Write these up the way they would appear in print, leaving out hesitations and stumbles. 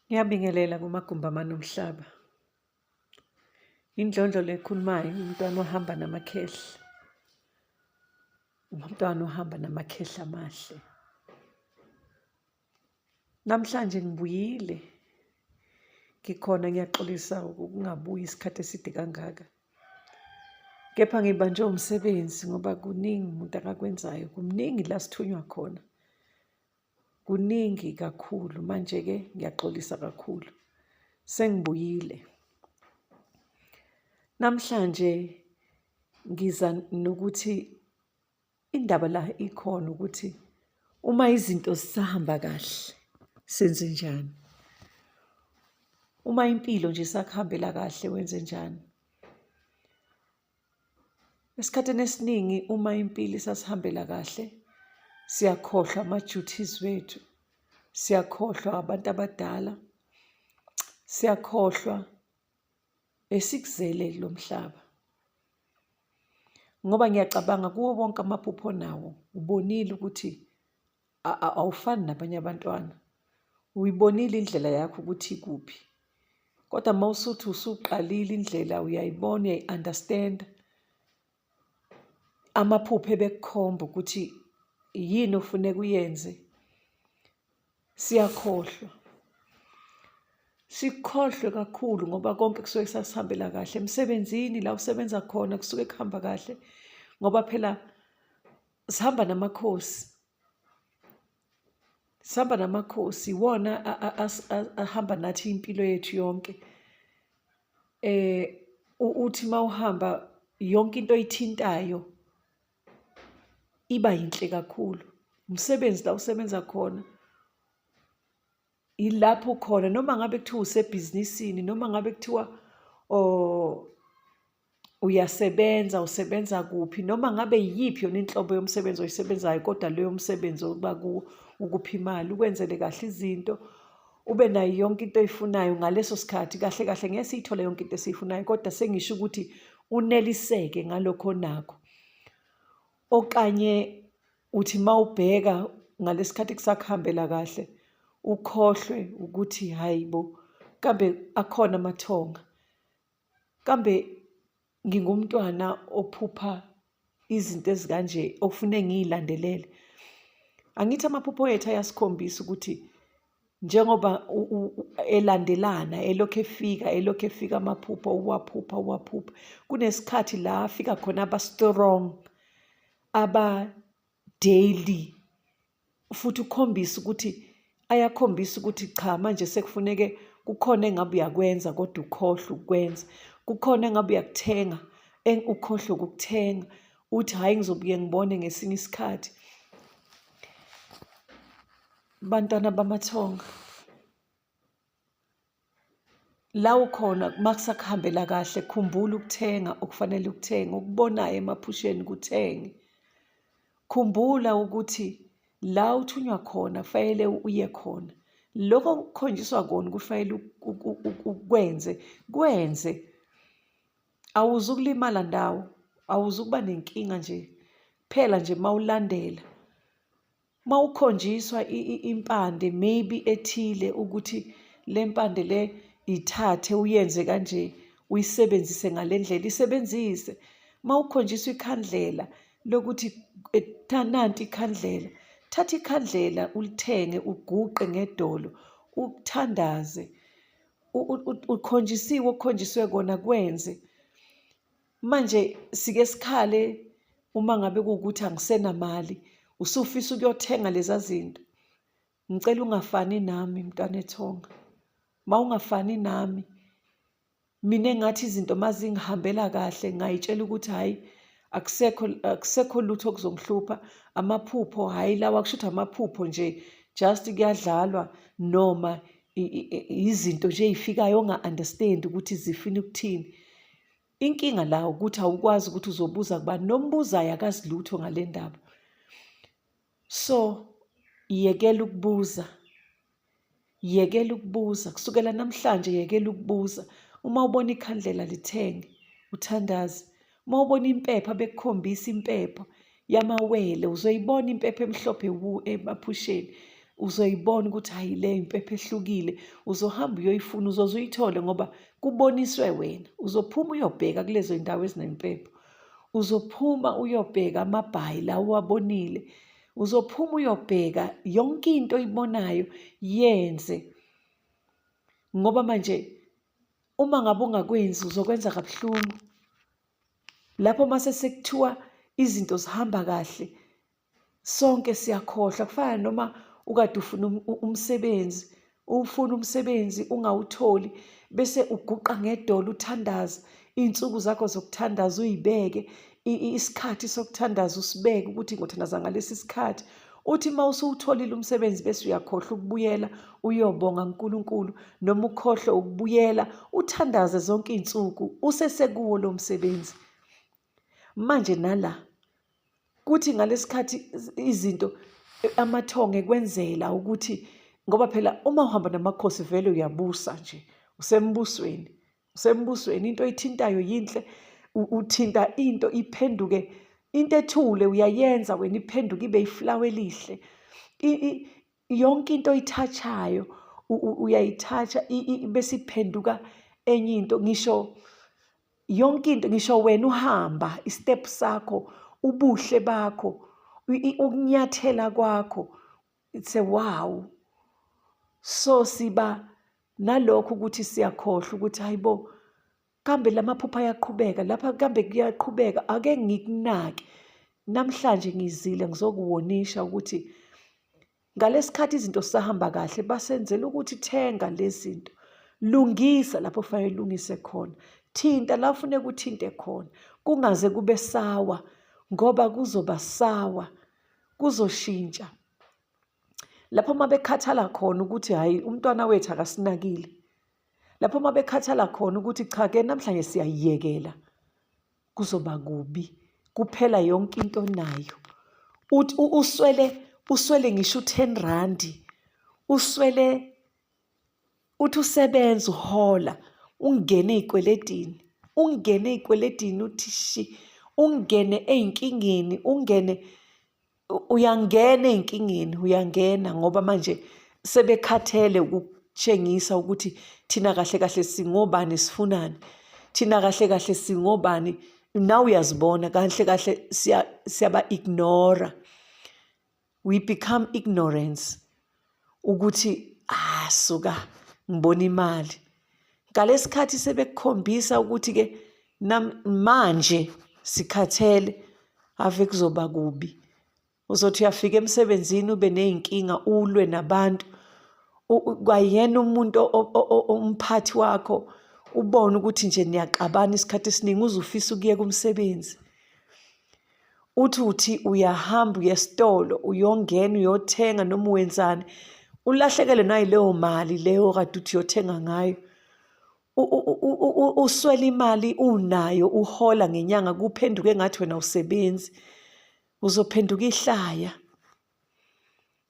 Ngiyabingelela kumagumbi amane omhlaba. Indlondlo le ekhulumayo umntwana ohamba namakhehla. Umntwana ohamba namakhehla amahle. Namhlanje ngibuyile, ngikhona ngiyaxolisa ukungabuyi isikhathi eside kangaka. Kepha ngibanjwe umsebenzi ngoba kuningi umuntu akakwenzayo, kuningi la sithunywa khona. Kuningi kakhulu manje-ke ngiyaxolisa kakhulu. Sengibuyile. Namhlanje ngiza nokuthi indaba la ikhona ukuthi uma izinto zisahamba kahle senzenjani? Uma impilo nje isakuhambela kahle wenzenjani? Esikhathini esiningi uma impilo isasihambela kahle siyakhohlwa ama-duties wethu, siyakhohlwa abantu abadala, siyakhohlwa esikuzele kulo mhlaba. Ngoba ngiyacabanga kuwo wonke amaphupho onawo ubonile ukuthi awufani nabanye abantwana. Uyibonile indlela yakho ukuthi ikuphi. Kodwa uma usuthi usuqalile indlela uyayibona uyayi-understand-a. Amaphupho ebekukhomba ukuthi yini ofuneka uyenze. Siyakhohlwa. Sikhohlwe kakhulu ngoba konke kusuke kusasihambela kahle. Emsebenzini la usebenza khona kusuke kuhamba kahle ngoba phela sihamba namakhosi. Sihamba namakhosi iwona ahamba nathi impilo yethu yonke. Uthi uma uhamba yonke into oyithintayo iba yinhle kakhulu. Umsebenzi la usebenza khona ilapho ukhona noma ngabe kuthiwa usebhizinisini noma ngabe kuthiwa or uyasebenza usebenza kuphi noma ngabe yiyiphi yona inhlobo yomsebenzi oyisebenzayo kodwa leyo msebenzi okuba kuwo ukuphi imali ukwenzele kahle izinto ube nayo yonke into oyifunayo ngaleso sikhathi. Kahle kahle ngeke siyithole yonke into esiyifunayo kodwa sengisho ukuthi uneliseke ngalokho onakho. Okanye uthi uma ubheka ngalesikhathi kusakuhambela kahle ukhohlwe ukuthi hhayi bo kambe akhona amathonga. Kambe ngingumntwana ophupha izinto ezikanje okufuneka ngiyilandelele. Angithi amaphupho ethu ayasikhombisa ukuthi njengoba elandelana elokhu efika elokhu efika amaphupho uwaphupha uwaphupha kunesikhathi la afika khona aba-strong aba-daily futhi ukhombise ukuthi ayakhombisa ukuthi cha manje sekufuneke kukhona engabe uyakwenza kodwa ukhohlwe ukukwenza kukhona engabe uyakuthenga ukhohlwe ukukuthenga uthi hhayi ngizobuye ngibone ngesinye isikhathi. Bantwana bamathonga. La ukhona uma kusakuhambela kahle khumbula ukuthenga okufanele ukuthenge, okubonayo emaphusheni kuthenge. Khumbula ukuthi la uthunywa khona kufanele uye khona. Lokho okukhonjiswa kona kufanele ukwenze, kwenze. Awuzukulimala ndawo, awuzukuba nenkinga nje, kuphela nje uma ulandela. Mawukhonjiswa impande maybe ethile ukuthi le mpande le ithathe uyenze kanje uyisebenzise ngale ndlela isebenzise. Mawukhonjiswa ikhandlela lokuthi nanti ikhandlela, thatha ikhandlela ulithenge uguqe ngedolo uthandaze. Ukhonjisiwe okhonjiswe kona kwenze. Manje sike sikhale uma ngabe kuwukuthi angisenamali, usufisa ukuyothenga leza zinto. Ngicela ungafani nami mntwana ethonga. Mawungafani nami, mina engathi izinto mazingihambela kahle ngayitshela ukuthi hhayi akusekho akusekho lutho okuzongihlupha, amaphupho hhayi lawa kusho ukuthi amaphupho nje just kuyadlalwa noma izinto nje ey'fikayo onga-understand ukuthi zifuna ukuthini. Inkinga la ukuthi awukwazi ukuthi uzobuza kubani nombuzayo akazi lutho ngale ndaba. So yekela ukubuza, yekela ukubuza kusukela namhlanje yekela ukubuza. Uma ubona ikhandlela lithenge uthandaze. Uma ubona impepho abekukhombisa impepho yamawele uzoyibona impepho emhlophe wu emaphusheni. Uzoyibona ukuthi hayi le impepho ehlukile, uzohamba uyoyifuna, uzoze uyithole ngoba kuboniswe wena. Uzophuma uyobheka kulezo zindawo ezinempepho. Uzophuma uyobheka amabhayi la uwabonile. Uzophuma uyobheka yonke into oyibonayo yenze. Ngoba manje uma ngabe ungakwenzi uzokwenza kabuhlungu. Lapho mase sekuthiwa izinto zihamba kahle sonke siyakhohlwa kufana noma ukade ufuna umsebenzi uwufuna umsebenzi ungawutholi bese uguqa ngedolo uthandaza iy'nsuku zakho zokuthandaza uyibeke isikhathi sokuthandaza usibeke ukuthi ngothandaza ngalesi sikhathi uthi uma usuwutholile umsebenzi bese uyakhohlwa ukubuyela uyobonga kuNkulunkulu noma ukhohlwe ukubuyela uthandaze zonke iy'nsuku usesekuwo lo msebenzi manje nala kuthi ngalesikhathi izinto amathongo ekwenzela ukuthi ngoba phela uma uhamba namakhosi vele uyabusa nje usembusweni usembusweni into oyithintayo yinhle uthinta into iphenduke into ethule uyayenza wena iphenduke ibe iflawa elihle yonke into oyithathayo uyayithatha bese iphenduka enye into ngisho yonke into ngisho wena uhamba istep sakho ubuhle bakho ukunyathela kwakho it's a wow so siba nalokho ukuthi siyakhohlwa ukuthi hayibo kambe lamaphupho ayaqhubeka lapha kambe kuyaqhubeka ake ngikunake namhlanje ngizile ngizokuwonisha ukuthi ngalesikhathi izinto sisahamba kahle basenzela ukuthi thenga lezi zinto lungisa lapho kufanele ulungise khona thinta la ufuneka uthinte khona kungaze kube sawa ngoba kuzoba sawa kuzoshintsha lapho uma bekhathala khona ukuthi hhayi umntwana wethu akasinakile lapho uma bekhathala khona ukuthi cha ke namhlanje siyayiyekela kuzoba kubi kuphela yonke into onayo uthi uswele uswele ngisho u-10 randi uswele uthi usebenza uhola ungene ey'kweletini ungene ey'kweletini uthi shi ungene ey'nkingeni ungene uyangena ey'nkingeni uyangena ngoba manje sebekhathele ukutshengisa ukuthi thina kahle kahle singobani sifunani thina kahle kahle singobani nawe uyazibona kahle kahle siyaba-ignora we become ignorance ukuthi ah suka ngibona imali ngalesikhathi sebekukhombisa ukuthi ke manje sikhathele ave kuzoba kubi uzothi uyafika emsebenzini ube ney'nkinga ulwe nabantu kwayena umuntu umphathi wakho ubone ukuthi nje niyaxabana isikhathi esiningi uze ufise ukuyeka umsebenzi Uthi uthi uyahamba uya esitolo uyongena uyothenga noma wenzani ulahlekelwe nayileyo mali leyo kade uthi uyothenga ngayo. Uswele imali unayo uhola ngenyanga kuphenduke engathi wena awusebenzi. Uzophenduka ihlaya.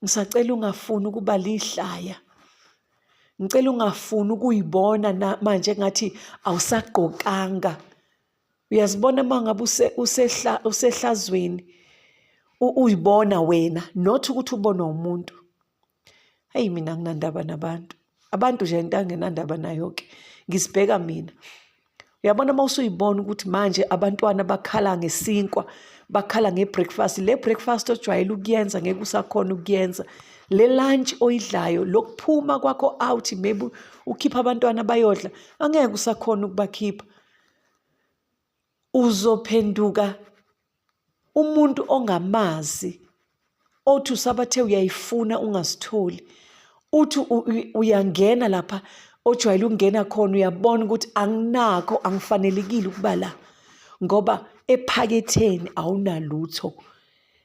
Ngisacela ungafuni ukuba lihlaya. Ngicela ungafuni ukuyibona manje engathi awusagqokanga. Uyazibona uma ngabe usehlazweni uyibona wena not ukuthi ubonwa umuntu. Eyi mina anginandaba nabantu. Abantu nje into anginandaba nayo-ke ngizibheka mina. Uyabona uma usuyibona ukuthi manje abantwana bakhala ngesinkwa, bakhala nge-breakfast, le breakfast ojwayele ukuyenza ngeke usakhona ukuyenza. Le lunch oyidlayo, lokuphuma kwakho out maybe ukhipha abantwana bayodla, angeke usakhona ukubakhipha. Uzophenduka umuntu ongamazi othi usabathe uyayifuna ungazitholi uthi uyangena lapha ojwayele ukungena khona uyabona ukuthi anginakho angifanelekile ukuba la ngoba ephaketheni awunalutho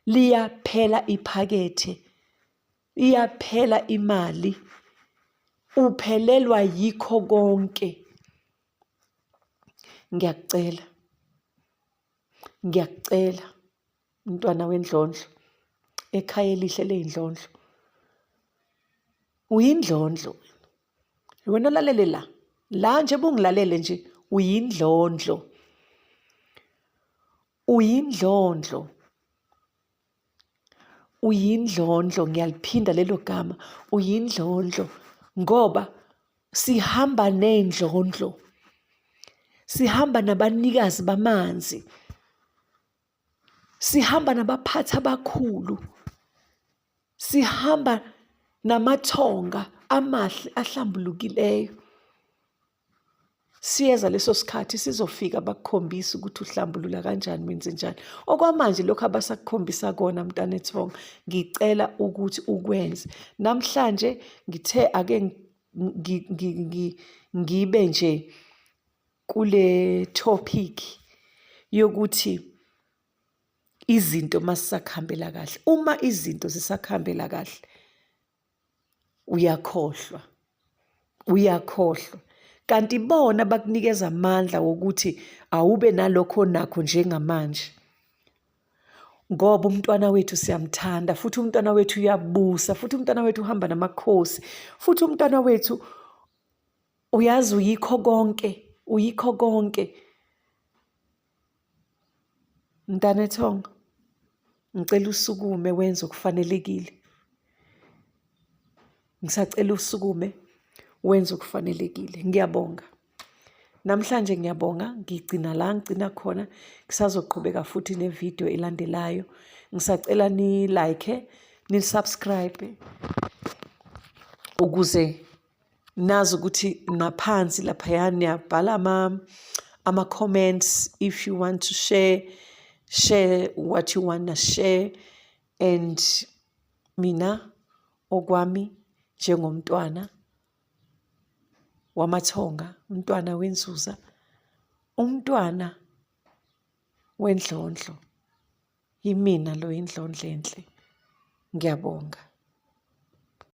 liyaphela iphakethe iyaphela imali uphelelwa yikho konke Ngiyakucela, ngiyakucela mntwana wendlondlo, ekhaya elihle ley'ndlondlo. Uyindlondlo wena. Wena olalele la, la nje ubungilalele nje uyindlondlo. Uyindlondlo. Uyindlondlo, ngiyaliphinda lelo gama, uyindlondlo ngoba sihamba ney'ndlondlo, sihamba nabanikazi bamanzi, sihamba nabaphathi abakhulu, sihamba namathonga amahle ahlambulukileyo. Siyeza leso sikhathi sizofika bakukhombise ukuthi uhlambulula kanjani wenzenjani. Okwamanje lokhu abasakukhombisa kona mntanethonga ngicela ukuthi ukwenze. Namhlanje ngithe ake ngibe nje kule topic yokuthi izinto masisakuhambela kahle. Uma izinto zisakuhambela kahle Uyakhohlwa, uyakhohlwa. Kanti bona bakunikeza amandla wokuthi awube nalokho onakho njengamanje. Ngoba umntwana wethu siyamthanda futhi umntwana wethu uyabusa futhi umntwana wethu uhamba namakhosi futhi umntwana wethu uyazi uyikho konke, uyikho konke. Mntanethongo, ngicela usukume wenze okufanelekile. Ngisacela usukume wenze okufanelekile. Ngiyabonga. Namhlanje ngiyabonga, ngigcina la ngigcina khona. Ngisazoqhubeka futhi nevidiyo elandelayo. Ngisacela ni-like, ni-subscribe ukuze nazi ukuthi ngaphansi laphaya niyabhala ama-comments if you want to share, share what you wanna share and mina okwami njengomntwana wamathonga, umntwana wenzuza, umntwana wendlondlo, yimina lo indlondlo enhle. Ngiyabonga.